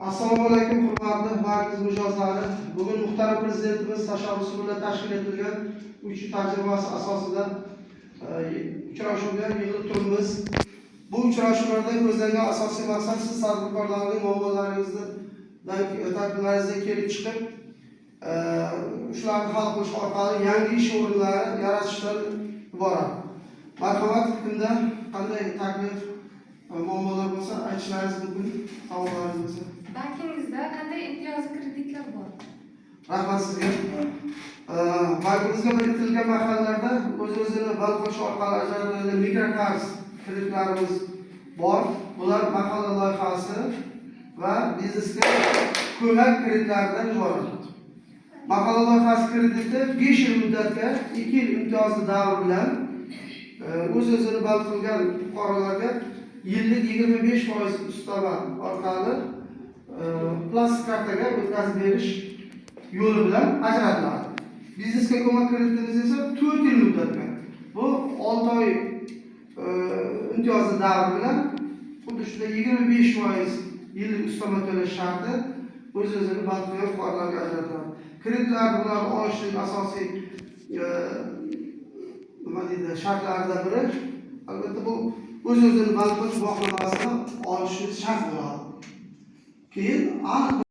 Assalomu alaykum, hurmatli bankimiz mijozlari. Bugun muhtaram Prezidentimiz tashabbusi bilan tashkil etilgan uch tajribasi asosida uchrashuvga yig'ilib turibmiz. Bu uchrashuvlarda ko'zlangan asosiy maqsad siz tadbirkorlarning muammolaringizni, takliflaringizdan kelib chiqib, shularni hal qilish orqali yangi ish o'rinlari yaratishdan iborat. Marhamat, kimda qanday taklif, muammolar bo'lsa, aytishlaringiz mumkin, savollaringiz bo'lsa. Bankingizda qanday imtiyozli kreditlar bor? Rahmat sizga. Bankimizga biriktirilgan mahallalarda o'z o'zini band qilish orqali ajratiladigan mikroqarz kreditlarimiz bor. Bular mahalla loyihasi va biznesga ko'mak kreditlaridan iborat. Mahalla loyihasi krediti 5 yil muddatga, 2 yil imtiyozli davr bilan o'z o'zini band qilgan fuqarolarga yillik 25% ustama orqali plastik kartaga o'tkazib berish yo'li bilan ajratiladi. Biznesga ko'mak kreditimiz esa 4 yil muddatga. Bu 6 oy imtiyozli davr bilan xuddi shunday 25% yillik ustama to'lash sharti o'z o'zini band qilgan fuqarolarga ajratiladi. Kreditlar, bularni olishning asosiy nima deydi, shartlaridan biri, albatta, bu o'z o'zini band qilish guvohnomasini olishingiz shart bo'ladi. Keyin aniq